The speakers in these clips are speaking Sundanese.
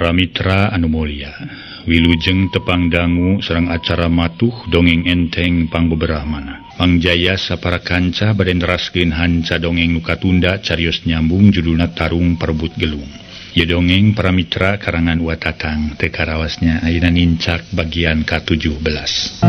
Para mitra anu mulya, wilujeng tepang dangu sareng acara matuh dongeng enteng pangbeberahmana. Mangjaya sapara kanca bade neraskeun hanca dongeng nu katunda carios nyambung judulna Tarung Parebut Gelung. Ieu dongeng para mitra karangan Wa Tatang teu karawasnya ayeuna nincak bagian ka-17.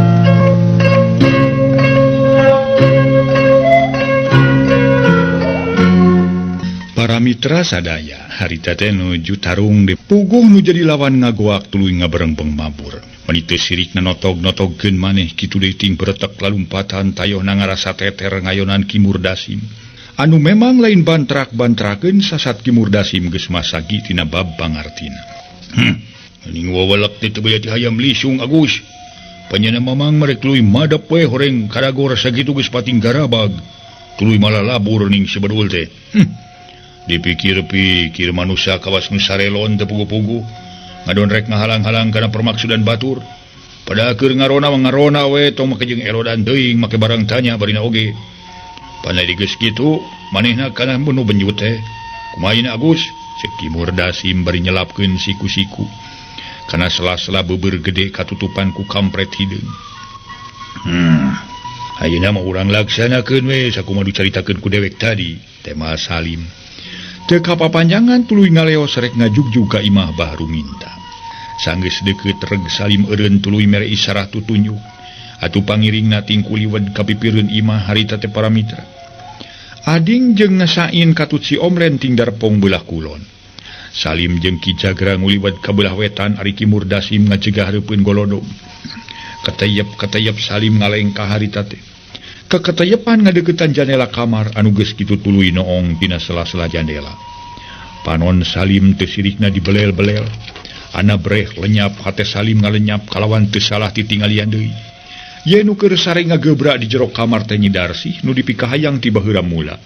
Para mitra sadaya, harita teh nuju tarung di puguh nu jadi lawan ngagoak tuluy ngaberengpeng mabur. Meni teu sirikna notog-notogkeun maneh kitu deui ting beretek lalumpatan tayohna ngarasa teter ngayonan Ki Murdasim. Anu memang lain bantrak-bantrakeun sasat Ki Murdasim geus masagi tina bab pangartina. Mending wawalek teh teu baya ti hayam lisung Agus. Panjana mamang marek tuluy madep we horeng kadagor sakitu geus pating garabag. Tuluy malah labur ning sebedul teh. Dipikir-pikir manusia kawas nu sarelon teu pugu-pugu ngadon rek ngahalang-halang kana permaksudan batur. Pada keur ngarona mah ngarona we tong make jeung elodan teuing make barang tanya barina oge. Pandai geus kitu manehna kana nu benjut teh. Kumaha ina Agus? Ceuk Ki Murdasim bari nyelapkeun siku-siku. Kana sela-sela beubeur gede katutupan ku kampret hideung. Ayeuna mah urang laksanakeun we sakumaha dicaritakeun ku dewek tadi, tema Salim. Teu kapapanjangan tuluy ngaleos rek ngajugjug ka imah Bah Ruminta. Sanggeus deukeut reg Salim eureun tuluy mere isarah tutunjuk. Atuh pangiringna tingkuliwed ka pipireun imah harita teh para mitra. Ading jeung ngesain katut si Omlen ting darpong beulah kulon. Salim jeung Ki Jagra nguliwed ka beulah wetan ari Ki Murdasim ngacegah hareupeun golodog. Katayep-katayep Salim ngalengkah harita teh. Keketayepan ngadeukeutan jandela kamar anu geus kitu tuluy noong tina sela-sela jandela. Panon Salim teu sirikna dibelel-belel. Ana breh lenyap hate Salim ngalenyap kalawan teu salah titinggalian deui. Ye nu keur sare ngagebrak di jero kamar teh Nyi Darsih nu dipikahayang ti baheula mula.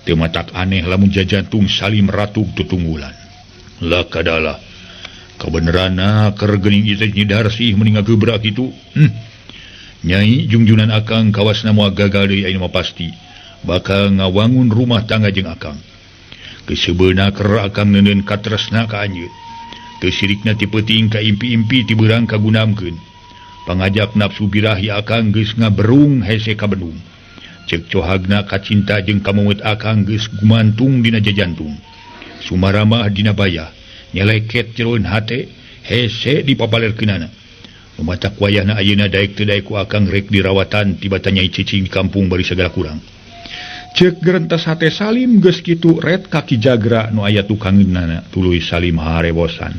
Teu matak aneh lamun jajantung Salim ratug tutunggulan. Lah kadalah kabeneranna keur geuning ieu teh Nyi Darsih meni ngagebrak kitu. Nyai jungjunan akang kawasna moal gagal deui ayeuna mah pasti bakal ngawangun rumah tangga jeung akang. Geus keur akang neuneun katresna ka anjeun. Teu sirikna ti peuting ka impi-impi ti beurang kagunamkeun. Pangajak nafsu birahi akang geus ngaberung hese ka bendung. Ceuk cohagna kacinta jeung kameungeut akang geus gumantung dina jajantung. Sumaramah dina bayah, nyeleket jeroeun hate hese dipabalerkeunana. Matak wayahna ayeuna daek teu daek ku akang rek dirawatan tiba tanyai cicing di kampung bari sagala kurang. Ceuk gerentas hate Salim geus kitu ret ka Ki Jagra nu aya tukangeunana tuluy Salim harewosan.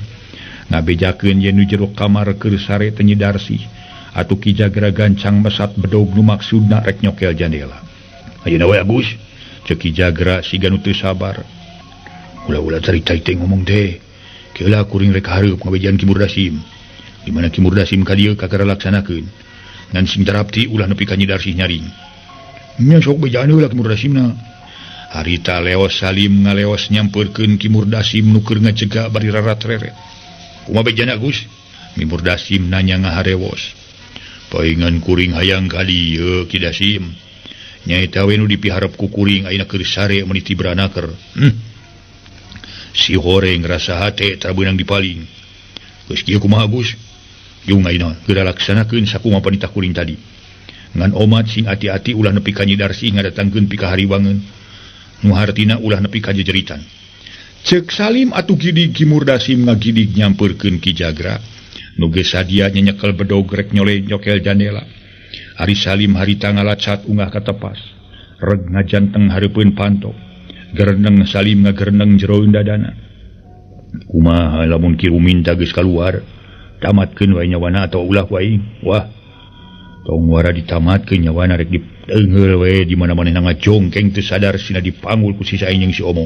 Ngabejakeun ye nu jero kamar keur sare teh Nyi Darsih. Atuh Ki Jagra gancang mesat bedog nu maksudna rek nyokel jandela. Ayeuna we Agus, ceuk Ki Jagra siga nu teu sabar. Ulah-ulah carita teh ngomong teh. Keula kuring rek hareup ngabejaan Ki Murdasim. Di mana Ki Murdasim ka dieu kakara laksanakeun. Ngan sing tarapti ulah nepi ka Nyi Darsih nyaring. Nya sok bejaan heula Ki Murdasimna. Harita leos Salim ngaleos nyampeurkeun Ki Murdasim nu keur ngacegah bari rarat-reret. Kumaha bejana Gus? Ki Murdasim nanya ngaharewos. Paingan kuring hayang ka dieu Ki Dasim. Nyaeta we nu dipiharep ku kuring ayeuna keur sare meuni ti beranaker. Si horeng rasa hate tara beunang dipaling. Geus kieu kumaha Gus? Jung ayeuna geura laksanakeun sakumaha panitah kuring tadi. Ngan omat sing ati-ati ulah nepi ka Nyi Darsih ngadatangkeun pikahariwangeun. Nu hartina ulah nepi ka jejeritan. Ceuk Salim atuh gidig Ki Murdasim ngagidig nyampeurkeun Ki Jagra. Nu geus sadia nyenyekel bedog rek nyole nyokel jandela. Ari Salim harita ngalacat ungah ka tepas. Reg ngajanteng hareupeun panto. Gereneng Salim ngagereneng jeroeun dadana. Kumaha lamun Ki Ruminta geus kaluar? Tamatkeun wae nyawana atawa ulah ku aing. Wah. Tong wara ditamatkeun nyawana rek diteungeul we di mana manehna ngajongkeng teu sadar sina dipanggul ku sisa aing jeung si Omo.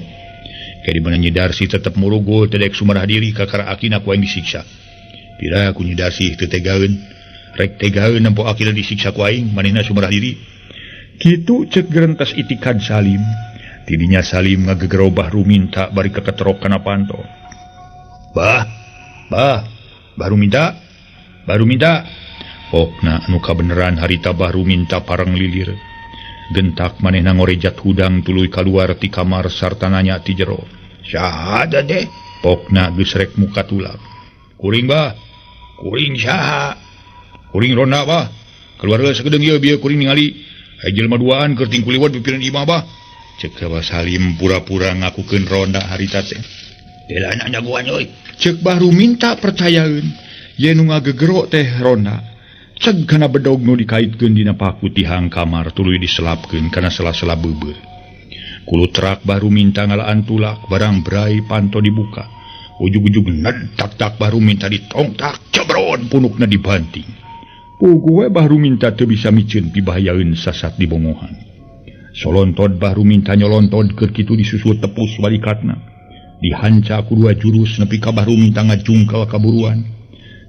Ke di mana Nyi Darsih tetep murugul teu daek sumarah diri kakara akina ku aing disiksa. Pira ku Nyi Darsih teu tegaeun. Rek tegaeun nempo akina disiksa ku aing manehna sumarah diri. Kitu ceuk gerentas itikad Salim. Tidinya Salim ngagegerobah Ruminta bari kaketerok kana panto. Bah, bah, baru minta, baru minta. Pokna anu kabeneran harita Bah Ruminta parang lilir. Gentak manehna ngorejat hudang tuluy kaluar ti kamar sarta nanya ti jero. Saha teh? Pokna geus rek muka tulak. Kuring bah, kuring saha? Kuring ronda bah. Keluar heula sakedeung ieu bieu kuring ningali. Aya jelema duaan keur tingkuliwot pipireun imah bah. Cek Bah Salim pura-pura ngakukeun ronda harita teh. Delana jagoan euy. Cek Bahru minta percayaeun yen nu ngagegero teh ronda. Ceg kana bedog nu dikaitkeun dina paku tihang kamar tuluy diselapkeun kana sela-sela beubeur. Kulutrak Bahru minta ngalaan tulak barang brai panto dibuka. Ujug-ujug ned tak-tak Bahru minta ditongtak cebron punukna dibanting. Puguh we Bahru minta teu bisa miceun pibahayaeun sasat di bongohan. Solontod Bahru minta nyolontod keur kitu disusul tepus walikatna. Dihanca ku dua jurus nepi ka Bahru minta ngajungkel ka buruan.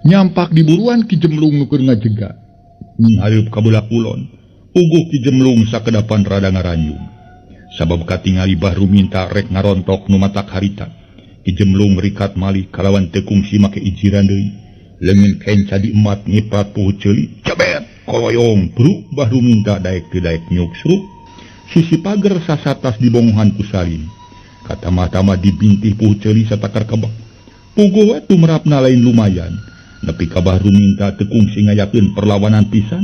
Nyampak di buruan Ki Jemlung nu keur ngajega. Nyinghareup ka belah kulon. Puguh Ki Jemlung sakedapan rada ngaranjung. Sabab katingali Bahru minta rek ngarontok nu matak harita. Ki Jemlung rikat malik kalawan teu kungsi make ijiran deui. Leungeun kenca diemat ngiprat puhu ceuli. Cebet koloyong bruk Bahru minta daek teu daek nyuksruk. Sisi pager sasatas dibongohan ku Salim. Katamah-tamah dibintih puhu ceuli satakar kebek. Puguh we tumrapna lain lumayan. Nepi ka Bahru minta teu kungsi ngayakeun perlawanan pisan,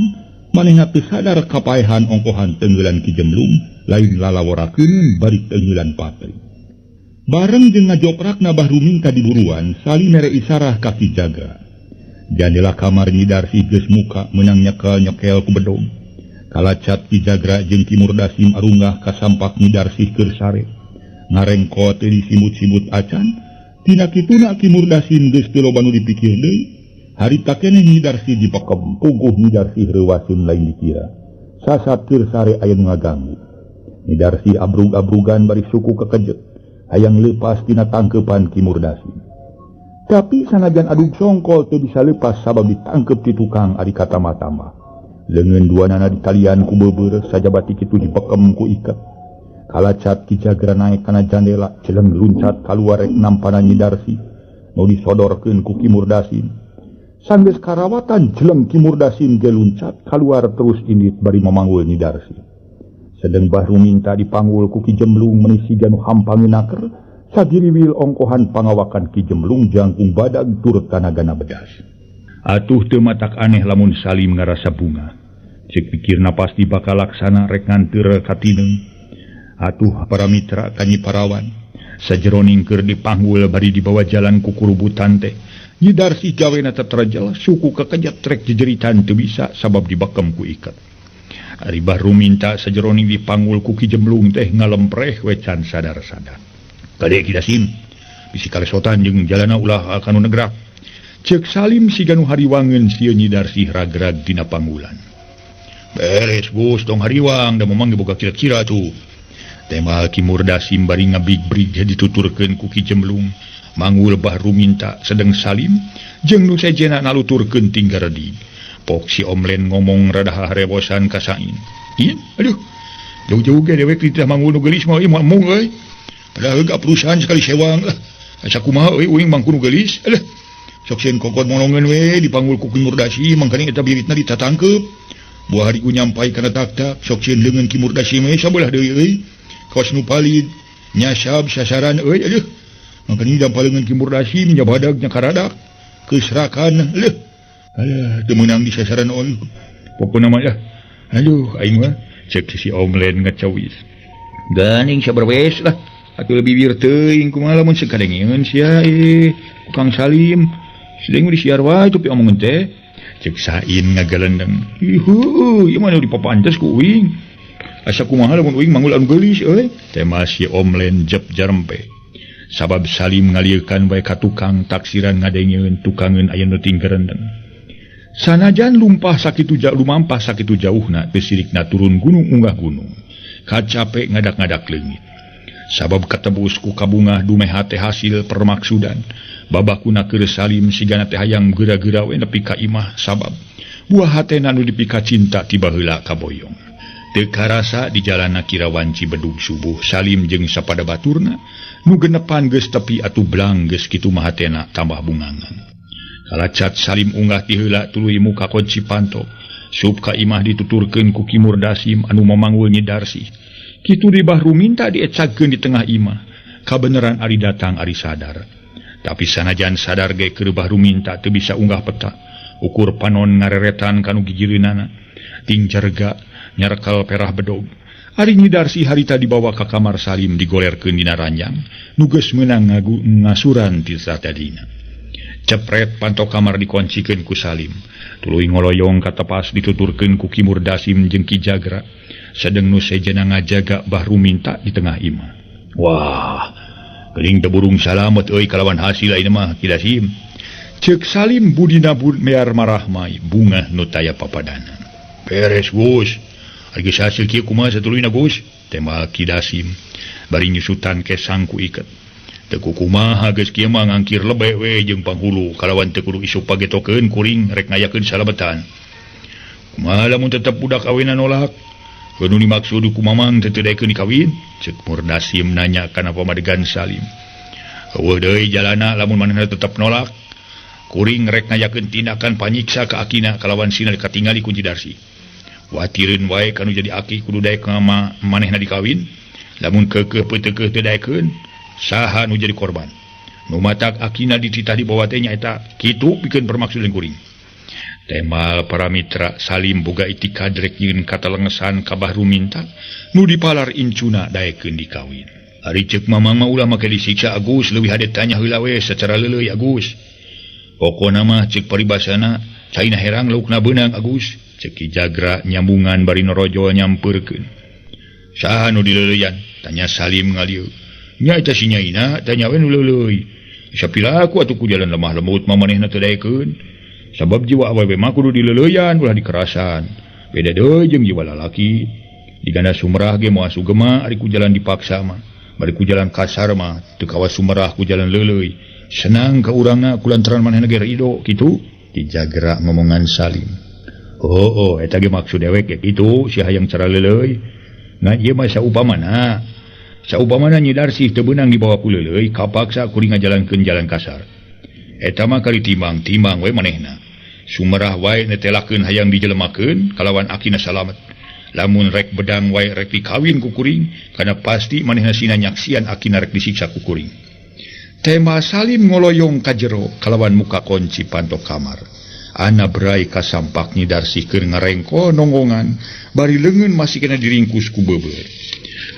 manehna teu sadar kapaehan ongkohan tenggelan Ki Jemlung, lain lalaworakeun bari tenggelan patri. Bareng jeung ngajoprakna Bahru minta di buruan, Salim mere isarah ka Ki Jagra. Jandela kamar Nyi Darsih geus muka meunang nyekel-nyekel ku bedog. Kalacat Ki Jagra jeung Ki Murdasim arunggah ka sampak Nyi Darsih keur sare. Ngarengko teu disimut-simut acan, tina kituna Ki Murdasim geus teu loba nu dipikir deui. Harita keneh Nyi Darsih dipekem, puguh Nyi Darsih reuwaseun lain dikira. Sasat keur sare aya nu ngaganggu. Nyi Darsih abrug-abrugan bari suku kekejet, hayang leupas tina tangkeupan Ki Murdasim. Tapi sanajan adug songkol teu bisa leupas sabab ditangkeup ti tukang ari katamah-tamah. Leungeun duanana ditalian ku beubeur sajabati kitu dipekem ku iket. Kalacat Ki Jagra naek kana jandela, celeng luncat kaluar rek nampana Nyi Darsih. Nu disodorkeun ku Ki Murdasim. Sanggeus karawatan jeleng Ki Murdasim ge luncat kaluar terus indit bari mamanggul Nyi Darsih. Sedeng Bahru minta dipanggul ku Ki Jemlung meuni siga nu hampangeun naker, sagiriwil ongkohan pangawakan Ki Jemlung jangkung badag tur tanagana bedas. Atuh teu matak aneh lamun Salim ngarasa bunga. Cek pikirna pasti bakal laksana rek nganteur ka Tineng. Atuh para mitra ka Nyi Parawan, sajeroning keur dipanggul bari dibawa jalan ku kurubutan teh. Nyi Darsih gawena tetrajel, suku kekejat trek jejeritan teu bisa sabab dibekem ku iket. Ari Bahru minta sajeroning dipanggul ku Ki Jemlung teh ngalempreh we can sadar-sadar. Kade Ki Dasim, bisi kalesotan jeung jalana ulah kanu negrak. Ceuk Salim siga nu hariwangeun sieun Nyi Darsih ragrag dina panggulan. Beres Gus, tong hariwang da momang ge boga kira-kira tuh. Tema Ki Murdasim bari ngabig-brig dituturkeun ku Ki Jemlung. Manggul Bahru minta sedeng Salim jeung nu sejena naluturkeun tinggaredi. Pok si Omlen ngomong rada harewosan ka Sain. Ieu aduh. Jauh-jauh ge dewek ditah manggul nu geulis mah ieu mah embung euy. Padahal gak perusahaan sekali sewang lah. Asa kumaha euy uing mangku nu geulis. Aduh. Sok sieun kokot molongeun we dipanggul ku Ki Murdasim mangkaning eta biritna ditatangkeup. Buah hari ku nyampai kana tak-tak sok sieun leungeun Ki Murdasim we sabelah deui euy. Kawas nu palid nyasab sasaran euy aduh. Mangkaning dampaleungeun Ki Murdasim nya badag nya karadak kesrakan leuh. Alah teu meunang di sasaran euy. Pokona mah lah. Aduh aing mah cek si Omlen ngacawis. Ganing sabar wes lah. Atuh bibir teuing kumaha lamun sekadengeun sia Kang Salim. Sedeng disiar wae tapi omongan teh. Cek Sain ngagalendeng. Ihu, ieu mah nu dipapantes ku uing. Asa kumaha lamun uing manggul anu geulis euy. Tema si Omlen jep jarempe. Sabab Salim ngaliekan wae ka tukang taksiran ngadengeun tukangeun aya nu tinggerendeng. Sanajan lumpah sakitu jauh lumampah sakitu jauhna teu sirikna turun gunung unggah gunung. Kacape ngadak-ngadak leungit. Sabab katebus ku kabungah dumeh hate hasil permaksudan. Babakuna keur Salim sigana teh hayang geura-geura we nepi ka imah sabab buah hatena nu dipika cinta ti baheula kaboyong. Teu karasa di jalana kira wanci bedug subuh Salim jeung sapada baturna nu genepan geus tepi atuh blang geus kitu mah hatena tambah bungangan. Kalacat Salim unggah ti heula tuluy muka kunci panto. Sup ka imah dituturkeun ku Ki Murdasim anu mamanggul Nyi Darsih. Kitu di Bahru minta diecagkeun di tengah imah. Kabeneran ari datang ari sadar. Tapi sanajan sadar ge keur Bahru minta teu bisa unggah peta. Ukur panon ngareretan kanu gigireunana. Tingcerga nyarekal perah bedog. Ari Nyi Darsi harita dibawa ka kamar Salim digolerkeun dina ranjang. Nu geus meunang ngasuran ti satadina. Cepret panto kamar dikoncikeun ku Salim. Tuluy ngoloyong ka tepas dituturkeun ku Ki Murdasim jeung Ki Jagra. Sedeng nu sejenna ngajaga Bahru minta di tengah imah. Wah, geuning teu burung salamet euy kalawan hasil ayeuna mah Ki Dasim. Ceuk Salim budina mear marahmai bungah nu taya papadana. Beres Gus. Ari geus hasil kieu kumaha satuluyna Gus? Tembal Ki Dasim bari nyusutan kesang ku iket. Teu kumaha geus kieu mah ngangkir lebe we jeung panghulu kalawan teu kudu isuk pagetokeun kuring rek ngayakeun salametan. Kumaha lamun tetep budak awena nolak? Nu dimaksud ku mamang teu daekeun dikawin? Ceuk Murdasim nanya kana pamadegan Salim. Eueuh deui jalana lamun manehna tetep nolak. Kuring rek ngayakeun tindakan panyiksa ka akina kalawan sina katingali ku Nyi Darsi. Watireun wae kanu jadi aki kudu daek manehna dikawin. Lamun keukeuh peuteukeuh teu daekeun, saha nu jadi korban? Nu matak akina dititah dibawa teh nyaeta kitu pikeun permaksudan kuring. Temal para mitra Salim boga itikad rek nyieun katalengesan ka Bahru minta nu dipalar incuna daekeun dikawin. Ari ceuk mamang mah ulah make disiksa Agus, leuwih hade tanya heula we secara leuleuy Agus. Pokona mah ceuk paribasana caina herang laukna beunang Agus. Ceuk Ki Jagra nyambungan bari norojol nyampeurkeun. Saha nu dileuleuyan? Tanya Salim ngalieu. Nya eta si nyaina tanya we nu leuleuy. Sapiraku atuh ku jalan lemah lembut mah manehna teu daekeun. Sabab jiwa awewe mah kudu dileuleuyan ulah dikerasan. Beda deui jeung jiwa lalaki. Diganda sumerah ge moal sugema ari ku jalan dipaksa mah. Bari ku jalan kasar mah teu kawas sumerah ku jalan leuleuy. Senang ka urangna ku lantaran manehna ge rido kitu. Ki Jagra ngomongan Salim. Oh, eta ge maksud dewek ge kitu si hayang cara leuleuy. Ngan ieu mah saupamana. Saupamana Nyi Darsih teu beunang dibawa ku leuleuy, kapaksa kuring ngajalankeun jalan kasar. Eta mah kali timbang-timbang we manehna. Sumerah wae netelakeun hayang dijelemakeun kalawan akina salamet. Lamun rek bedang wae rek dikawin ku kuring, kana pasti manehna sina nyaksian akina rek disiksa ku kuring. Tema Salim ngoloyong ka jero kalawan muka kunci panto kamar. Ana berai kasampak Nyi Darsih keur ngarengko nonggongan bari leungeun masih kena diringkus ku beubeur.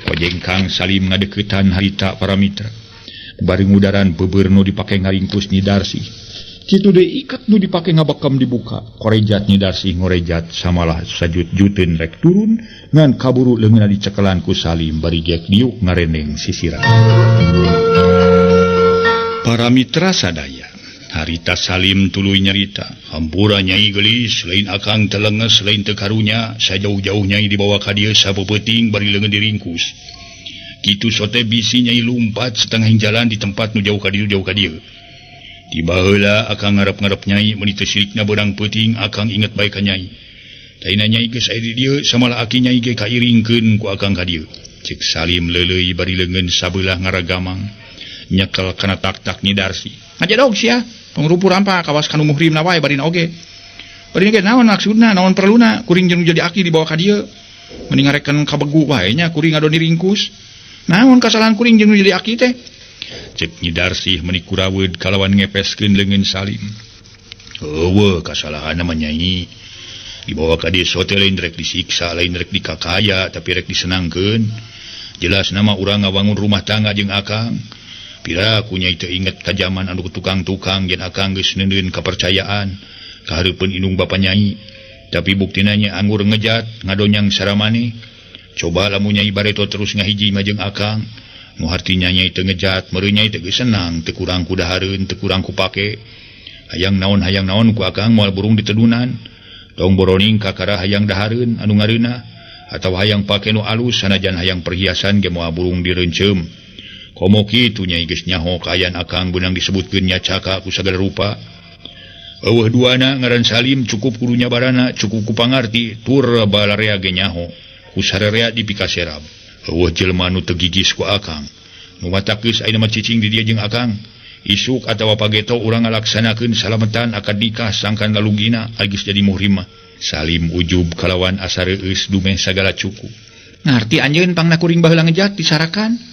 Kojengkang Salim ngadeukeutan harita para mitra. Bari ngudaran beubeur nu dipake ngaringkus Nyi Darsih. Kitu deui iket nu dipake ngabekam dibuka. Korejat Nyi Darsih ngorejat samalah sajut-juteun rek turun ngan kaburu leungeunna dicekelan ku Salim bari gek diuk ngareneng sisiran. Para mitra sadaya, harita Salim tuluy nyarita, hampura nyai geulis, lain akang telenges, lain teu karunya, sajauh-jauh nyai dibawa ka dieu sapeupeting bari leungeun diringkus. Kitu sote bisi nyai lumpat setengah jalan di tempat nu jauh ka dieu jauh ka dieu. Tiba heula akang ngarep-ngarep nyai meuni teu sirikna beurang peuting akang inget bae ka nyai. Taina nyai geus aya di dieu samalah aki nyai ge kairingkeun ku akang ka dieu. Ceuk Salim leuleuy bari leungeun sabelah ngaragamang. Nyekel kana tak-tak Nyi Darsi. Ngajedog sia, pangrupu rampa kawas kanu muhrimna wae barina oge. Barina ge naon maksudna, naon perluna kuring jeung jadi aki dibawa ka dieu. Mending ngarekan kabegu wae nya kuring ngadon diringkus. Naon kasalahan kuring jeung jadi aki teh? Ceuk Nyi Darsih meuni kuraweud kalawan ngepeskeun leungeun Salim. Eueuh kasalahanna mah nyai. Dibawa ka dieu sote lain rek disiksa, lain rek dikakaya, tapi rek disenangkeun. Jelas nama urang ngawangun rumah tangga jeung akang. Pira ku nyai teu inget ka jaman anu tukang-tukang yen akang geus neundeun kapercayaan ka hareupeun indung bapa nyai. Tapi buktina nya anggur ngejat ngadonyang saramane. Coba lamun nyai bareto terus ngahiji mah jeung akang. Nu hartinya nyai teu ngejat meureun nyai teu geus senang, teu kurang ku dahareun, teu kurang ku pake. Hayang naon ku akang moal burung ditedunan. Tong boroning kakara hayang dahareun anu ngareunah atawa hayang pake nu alus sanajan hayang perhiasan ge moal burung direunceum. Komo kitu nyai geus nyaho kaayaan akang beunang disebutkeun nya caka ku sagala rupa. Eueuh duana ngaran Salim cukup kudu nyabarana, cukup ku pangarti tur balarea ge nyaho. Ku sararea dipikaserab. Eueuh jelema nu teu gigis ku akang. Nu matak geus ayeuna mah cicing di dieu jeung akang. Isuk atawa pageto urang ngalaksanakeun salametan akad nikah sangkan lalugina geus jadi muhrim mah. Salim ujub kalawan asa reueus dumeh sagala cukup. Ngarti anjeun pangna kuring baheula ngejat disarakan.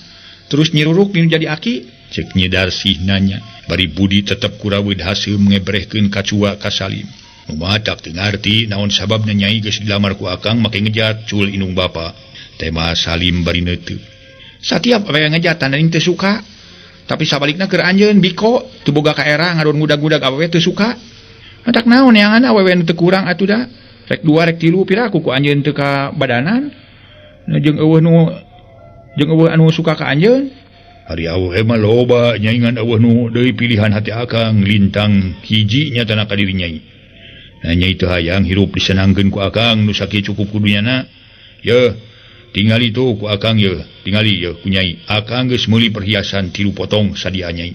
Terus nyiruruk nu jadi aki? Cek Nyi Darsih nanya. Bari Budi tetep kuraweud haseum ngebrehkeun kacua ka Salim. Nu matak teu ngarti naon sababna nyai geus dilamar ku akang make ngejat cul indung bapa. Tema Salim bari neuteup. Satiap awewe ngejat tanding teu suka. Tapi sabalikna keur anjeun biko teu boga kaera ngadon ngudag-ngudag awewe teu suka. Matak naon neangan awewe nu teu kurang atuh da. Rek 2 rek 3 piraku ku anjeun teu ka badanan. Jeung eueuh nu jeung eueuh anu suka ka anjeun. Ari awewe mah loba nyaingan eueuh nu deui pilihan hati akang lintang hiji nya tanah ka diri nyai. Nah nyai teu hayang hirup disenangkeun ku akang nu sakieu cukup ku dunyana. Yeuh, tingali tuh ku akang yeuh, tingali yeuh ku nyai. Akang geus meuli perhiasan 3 potong sadia nyai.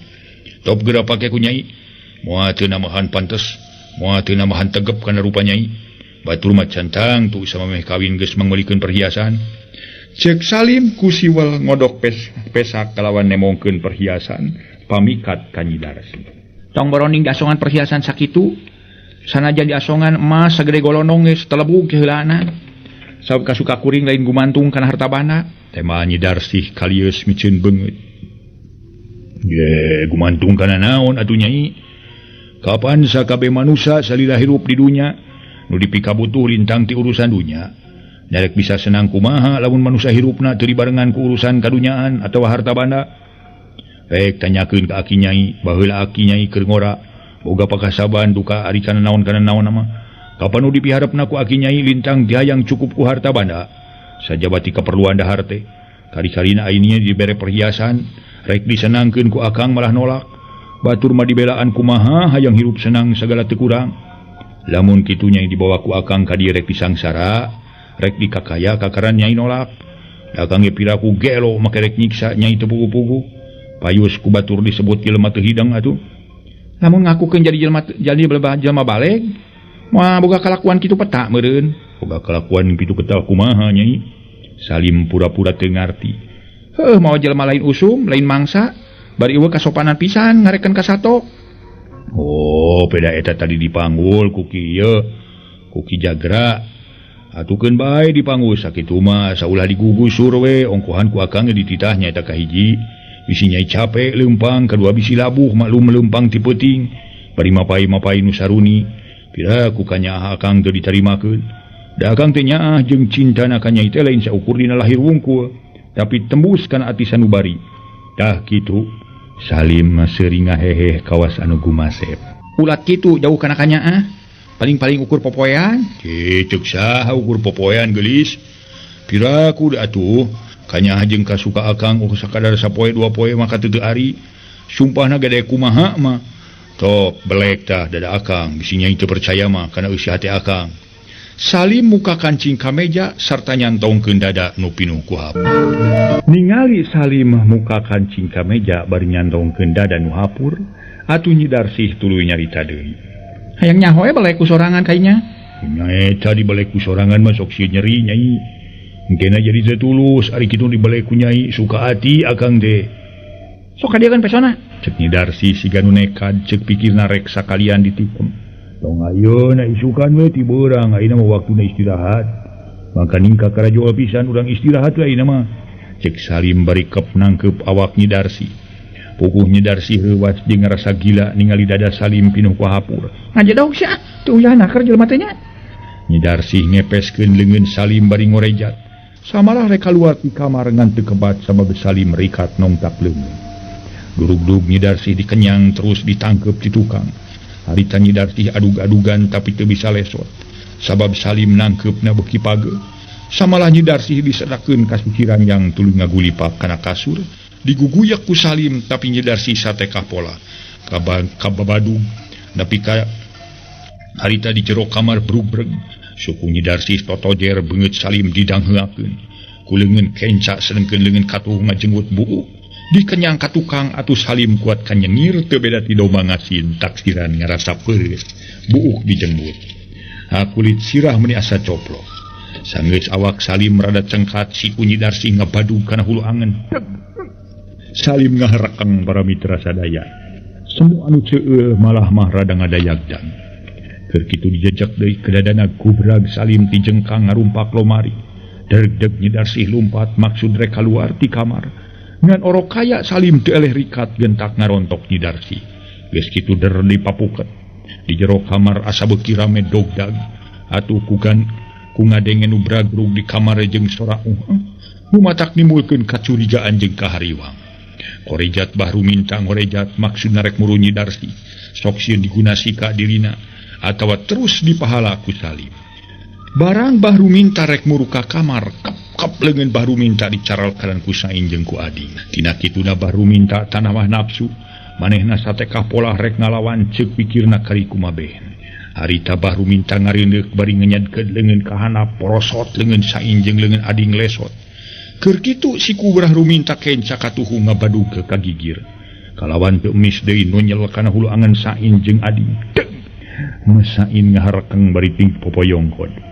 Top geura pake ku nyai. Moal teu namahan pantes, moal teu namahan tegep kana rupa nyai. Batur mah cantang tuh samameh kawin geus mangmeulikeun perhiasan. Cek Salim ku siwel ngodok pesak kalawan nemongkeun perhiasan pamikat ka Nyi Darsih. Tong boroning diasongan perhiasan sakitu, sanajan diasongan emas sagede golonong geus telebug keheulaana. Sabab kasuka kuring lain gumantung kana harta banda. Tema Nyi Darsih kalieus miceun beungeut. Ye, gumantung kana naon atuh nyai? Kapan sakabeh manusa salila hirup di dunya nu dipikabutuh lintang ti urusan dunya. Nyarek bisa senang kumaha lamun manusia hirupna teu dibarengan ku urusan kadunyaan atawa harta banda. Rek tanyakeun ka aki nyai, baheula aki nyai keur ngora, boga pakasaban duka ari kana naon mah. Kapan nu dipiharepna ku aki nyai lintang dihayang cukup ku harta banda. Sajabati kaperluan dahar teh. Kari-karina ayeuna dibere perhiasan, rek disenangkeun ku akang malah nolak. Batur mah dibelaan kumaha hayang hirup senang sagala teu kurang. Lamun kitu nyai dibawa ku akang ka dieu rek disangsara. Rek dikakaya kakaran nyai nolak. Akang ge piraku gelo make rek nyiksa nyai teu pugu-pugu. Payus ku batur disebut jelema teu hidang atuh. Lamun ngakukeun jadi jelema jadi jelema baleg, moal boga kalakuan kitu peta meureun. Boga kalakuan kitu peta kumaha nyai? Salim pura-pura teu ngarti. Heuh, mawa jelema lain usum, lain mangsa, bari eueuh kasopanan pisan ngarekan ka sato. Oh, peda eta tadi dipanggul ku kieu, ku Ki Jagra. Atukeun bae dipanggul sakitu mah saulah digugusur we ongkohan ku akang ge dititah nyaeta kahiji. Bisi nyai capek leumpang, kadua bisi labuh maklum leumpang ti peuting. Bari mapai-mapai nu saruni, pira ku kanyaah akang teu ditarimakeun. Da akang teh nyaah jeung cintana ka nyai teh lain saukur dina lahir wungkul, tapi tembus kana ati sanubari. Tah kitu Salim seuring ngaheheh kawas anu gumasep. Ulat kitu jauh kana kanyaah. Paling-paling ukur popoean. Cek saha ukur popoean geulis. Piraku da atuh kanyaah jeung kasuka akang ukur sakadar sapoe dua poe maka teu ari. Sumpahna gede kumaha mah. Tok belek tah dada akang bisi nyai teu percaya mah kana eusi hate akang. Salim muka kancing ka meja sarta nyantongkeun dada nu pinuh ku hapur. Ningali Salim muka kancing ka meja bari nyantongkeun dada nu hapur, atuh Nyi Darsih tuluy nyarita deui. Hayang nyaho we beleku sorangan kayaknya. Nya eta dibeleku sorangan mah sok sieun nyeri nyai. Engkena jadi teu tulus ari kitu dibeleku nyai suka ati akang teh. Sok ka dieu kan pesona. Cek Nyi Darsih siga nu nekad cek pikirna rek sakalian ditikem. Tong ayeuna isukan we ti beurang ayeuna mah waktuna istirahat. Maka ningka karajoal pisan urang istirahat we ayeuna mah. Cek Salim bari kep nangkep awak Nyi Darsih. Puguh Nyi Darsih heuwas jeung ngarasa gila ningali dada Salim pinuh ku hapur. Ngajedog sia, teu uyah naker jelema teh nya. Nyi Darsih ngepeskeun leungeun Salim bari ngorejat. Samalah rek kaluar ti kamar ngan teu kebat sabab Salim rikat nongtak leungeun. Durug-durug Nyi Darsih dikenyang terus ditangkep ti tukang. Harita Nyi Darsih adug-adugan tapi teu bisa lesot. Sabab Salim nangkepna beuki pageuh. Samalah Nyi Darsih disedakeun ka suciran yang tuluy ngagulipak kana kasur. Diguguyak ku Salim tapi Nyi Darsih satekah pola. Kababadug nepi ka harita di jero kamar brug-breg. Suku Nyi Darsih totojer beungeut Salim didangheulakeun. Ku leungeun kenca sedengkeun leungeun katuh ngajenggut buuk. Dikenyang ka tukang atuh Salim kuat kanyengir teu beda ti domba ngasin taksiran ngarasa peureus. Buuk dijenggut. Ha kulit sirah meuni asa coplok. Sanggeus awak Salim rada cengkat siku Nyi Darsih ngabadug kana hulu angen. Salim ngaharekeng para mitra sadaya. Semu anu ceueul malah mah rada ngadayagdan. Keur kitu dijejek deui kedadana gubrag Salim ti jengkang ngarumpak lomari. Deg-deg Nyi Darsih lumpat maksud rek kaluar ti kamar. Ngan orok kaya Salim teu eleh rikat gentak ngarontok Nyi Darsi. Geus kitu der dipapuket. Di jero kamar asa beuki rame dogdag. Atuh kugan ku ngadenge nu bragrug di kamar jeung sora nu matak nimbulkeun kacurigaan jeung kahariwang. Korejat Bahru minta ngorejat maksudna rek muru Nyi Darsi. Sok sieun digunasi ka dirina atawa terus dipahala ku Salim. Barang Bahru minta rek muru ka kamar, kap-kap leungeun Bahru minta dicaralkeun ku Sain jeung ku Ading. Tina kituna Bahru minta tanawah nafsu, manehna satekah polah rek ngalawan ceuk pikirna kari kumabeh. Harita Bahru minta ngareundeuk bari ngenyadkeun leungeun ka handap, porosot leungeun Sain jeung leungeun Ading lesot. Keur kitu siku Bahru minta kenca katuhu ngabadug ka gigir. Kalawan teu emis deui nonyel kana hulu angan Sain jeung Ading. Deg! Sain ngaharekeng bari ting popoyongkon.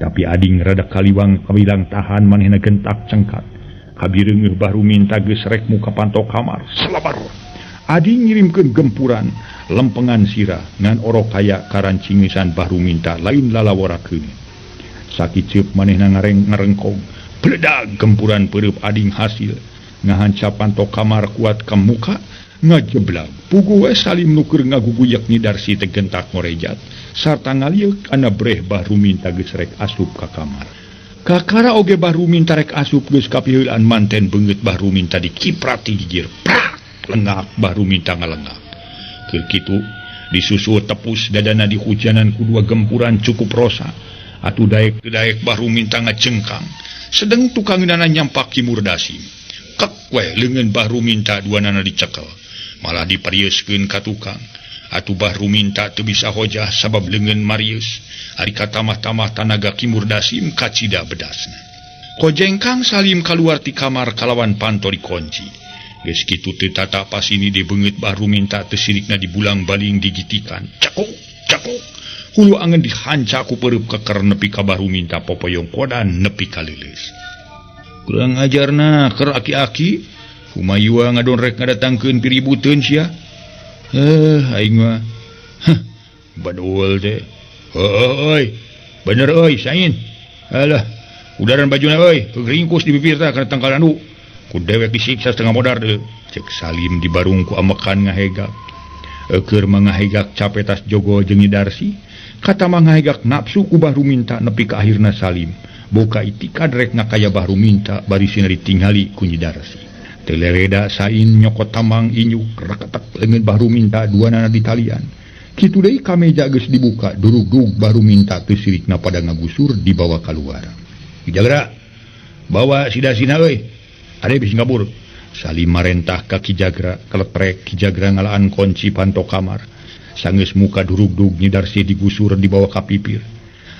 Tapi Ading rada kaliwang kawilang tahan manehna gentak cengkat. Kabireungeuh Bahru minta geus rek muka panto kamar. Selabar. Ading ngirimkeun gempuran lempengan sirah ngan orok kaya karancingisan Bahru minta lain lalaworakeun. Sakiceup manehna ngarengkong. Bledag gempuran peureub Ading hasil. Ngahanca panto kamar kuat ka muka ngajeblag. Puguh we Salim nu keur ngaguguyak Nyi Darsi teh gentak ngorejat. Sarta ngalieuk kana breh Bahru minta geus rek asup ka kamar. Kakara oge Bahru minta rek asup geus kapiheulaan manten beungeut Bahru minta dikiprat ti gigir. Prak! Lengak Bahru minta ngalengak. Keur kitu disusul tepus dadana dihujanan ku dua gempuran cukup rosa. Atuh daek-daek Bahru minta ngacengkang. Sedeng tukangeunana nyampak Ki Murdasim. Kek we leungeun Bahru minta duanana dicekel. Malah diparieuskeun ka tukang. Atuh Bahru minta teu bisa hojah sabab leungeun marius. Ari katamah-tamah tanaga Ki Murdasim kacida bedasna. Kojengkang Salim kaluar ti kamar kalawan panto dikunci. Geus kitu teu tata pasini di beungeut Bahru minta teu sirikna dibulang-baling digitikan. Cakuk, cakuk. Hulu angen dihanca ku peureub keker nepi ka Bahru minta popoyong kodan nepi ka leuleus. Kurang ajarna keur aki-aki. Humayua ngadon rek ngadatangkeun piributeun sia. Aing mah. Heh, badul teh. Heueuh euy. Bener euy, Sain. Alah, udaran bajuna euy, keringkus di bibir tah kana tangkalan nu. Ku dewek disiksa setengah modar deui. Cek Salim di barung ku amekan ngahegak. Eueur mah ngahegak cape tas jogo jeung Nyi Darsi. Kata mah ngahegak nafsu ku Bahru minta nepi ka akhirna Salim. Boka itikad rek ngakaya Bahru minta bari sina ditingali ku Nyi Darsi. Telereda Sain nyokot tamang inyuk reketek leungeun Bahru minta duanana di talian. Kitu deui kameja geus dibuka durug-durug Bahru minta teu sirikna pada ngagusur dibawa kaluar. Jagra bawa sida-sina euy. Ade bisi ngabur. Salim marentah ka Ki Jagra, keletrek Ki Jagra ngalaan kunci panto kamar. Sanggeus muka durug-durug Nyi Darsi digusur dibawa ka pipir.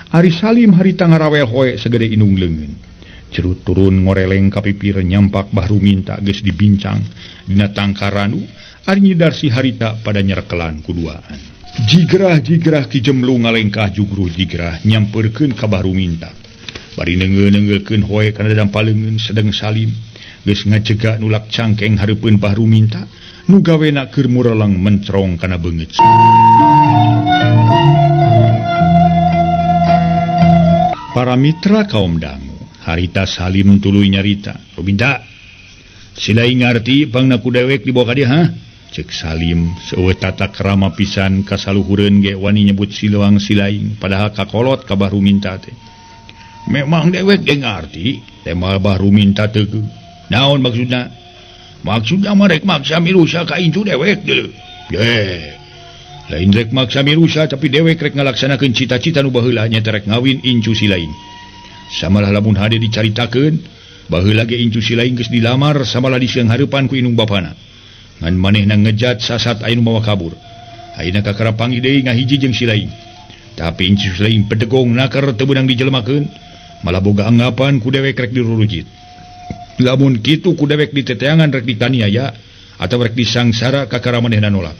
Ari Salim harita ngarawel hoe segede indung leungeun. Cerut turun ngoreleng ka pipir nyampak Bahru minta geus dibincang dina tangkaranu. Ari Nyi Darsi harita pada nyerekelan kuduaan. Jigrah-jigrah Ki Jemlu ngalengkah jugruh jigrah nyampeurkeun ka Bahru minta. Bari neungeul-neungeulkeun hoe kana dadampa leungeun sedeng Salim geus ngajega nulak cangkeng hareupeun Bahru minta nu gawena keur mureleng mencerong kana beungeut. Para mitra kaum dangu, harita Salim tuluy nyarita. Ruminta, sila ngarti pangna ku dewek dibawa ka dieu ha? Cek Salim seueuh tata krama pisan kasaluhureun ge wani nyebut Siluang Silaing padahal kakolot ka Bahru minta teh. Memang dewek ge ngarti, tema Bahru minta teu. Naon maksudna? Maksudna mah rek maksa mirusa ka incu dewek deuleu. Ye. Lain rek maksa mirusa tapi dewek rek ngalaksanakeun cita-cita nu baheula nya rek ngawin incu Silaing. Samalah lamun hade dicaritakeun, baheula ge incu Silaing geus dilamar samalah disiang hareupan ku indung bapana. Ngan manehna ngejat sasat aya nu mawa kabur. Ayeuna kakara panggih deui ngahiji jeung Silaing. Tapi incu Silaing pedegong naker teu beunang dijelemakeun, malah boga anggapan ku dewek rek dirurujit. Lamun kitu ku dewek diteteangan rek ditaniaya atawa rek disangsara kakara manehna nolak.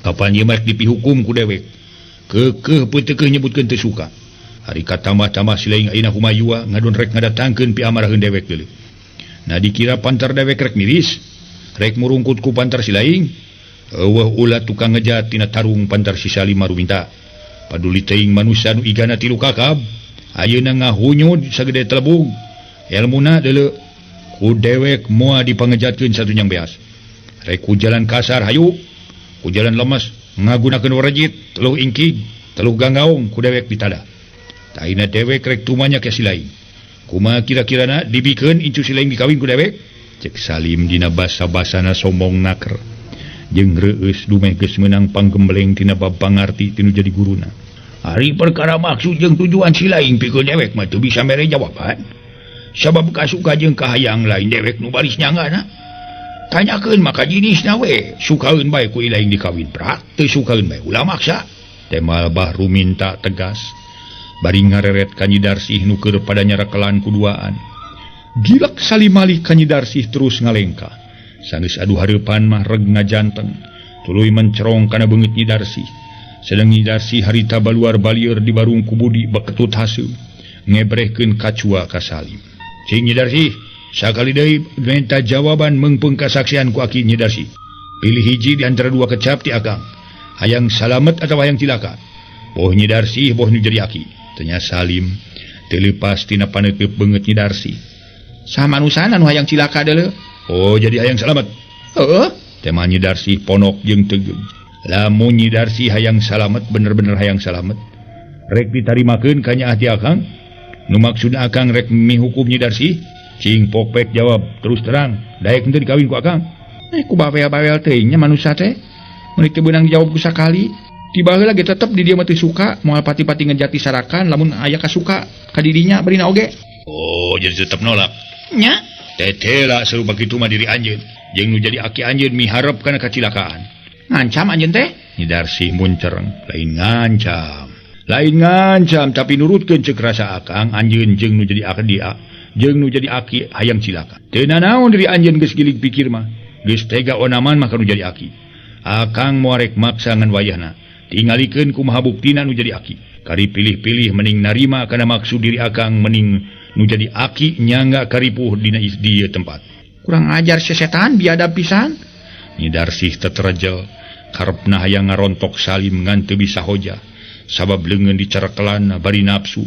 Kapan ieu mah rek dipihukum ku dewek. Keukeuh peuteukeuh nyebutkeun teu suka. Ari katambah-tambah Silaing ayeuna humayua ngadon rek ngadatangkeun piamaraheun dewek deuleu. Nah dikira pantar dewek rek miris, rek murungkut ku pantar Silaing. Eueuh ulah tukang ngejat tina tarung pantar si Salim maruminta. Paduli teuing manusia nu igana tilu kakab, ayeuna ngahunyud sagede telebug. Elmuna deuleu Ku dewek moal dipangejatkeun satunyang beas. Rek ku jalan kasar hayu, ku jalan lemes ngagunakeun warejit, teluh ingkig, teluh ganggaung ku dewek ditada. Taina dewek rek tumanya ke si lain. Kumaha kira-kirana dibikeun incu si lain dikawin ku dewek? Cek Salim dina basa-basana sombong naker. Jeung reueus dumeh geus meunang panggembleng tina bab pangarti tinu jadi guruna. Ari perkara maksud jeung tujuan si lain pikeun dewek mah teu bisa mere jawaban. Sabab kasuka jeung kahayang lain dewek nu baris nyanggana. Tanyakeun maka jinisna we, sukaeun bae ku ilaing dikawin prak, teu sukaeun bae ulah maksa. Temal Bahru minta tegas. Bari ngareret ka Nyi Darsih nu keur pada nyarakelan kuduaan. Gilak salimali ka Nyi Darsih terus ngalengkah. Sanggeus adu hareupan mah reg ngajanteng. Tuluy mencerong kana beungeut Nyi Darsih. Sedang Nyi Darsih harita baluar balieur di barung ku Budi beketut haseum. Ngebrehkeun kacua ka Salim. Cing Nyi Darsih, sakali deui minta jawaban meungpeung kasaksian ku aki Nyi Darsih. Pilih hiji di antara dua kecap ti akang. Hayang salamet atawa hayang cilaka. Boh Nyi Darsih boh nu jadi aki. Tanya Salim teu leupas tina paneuteub beungeut Nyi Darsih. Saha manusana nu hayang cilaka deuleu? Oh, jadi hayang salamet. Heeh. Tema Nyi Darsih ponok jeung tegeug. Lamun Nyi Darsih hayang salamet bener-bener hayang salamet. Rek ditarimakeun ka nyaah ti akang? Nu maksudna akang rek mihukum Nyi Darsih? Cing pokpek jawab terus terang, daek henteu dikawin ku akang. Ku bawel-bawel teuing nya manusa teh. Mun teu beunang dijawab ku sakali. Tiba heula ge tetep di dieu mah teu suka, moal pati-pati ngejati sarakan lamun aya kasuka ka didinya barina oge. Oh, jadi tetep nolak. Nya? Tetela serupa kitu mah diri anjeun. Jeung nu jadi aki anjeun miharep kana kacilakaan. Ngancam anjeun teh? Nyi Darsih muncereng, lain ngancam. Lain ngancam tapi nurutkeun ceuk rasa akang anjeun jeung nu jadi aki dia, jeung nu jadi aki hayang cilaka. Teu nanaon diri anjeun geus gilig pikir mah. Geus tega onaman mah ka nu jadi aki. Akang moal rek maksa ngan wayahna. Tingalikeun kumaha buktina nu jadi aki. Kari pilih-pilih mending narima kana maksud diri akang mending nu jadi aki nyangga karipuh dina dieu tempat. Kurang ajar sesetan biadab pisan. Nyi Darsih teterjel karepna hayang ngarontok Salim ngan teu bisa hoja. Sabab leungeun dicarekelan bari nafsu.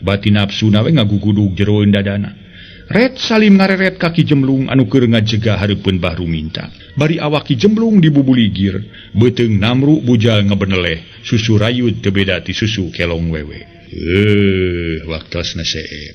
Bati nafsu na we ngagugudug jeroeun dadana. Ret Salim ngareret ka Ki Jemlung anu keur ngajega hareupeun Bahru Minta. Bari awak Ki Jemlung dibubuligir, beuteung namru bujal ngebeneleh, susu rayud teu beda ti susu kelong wewe. Waktosna seep.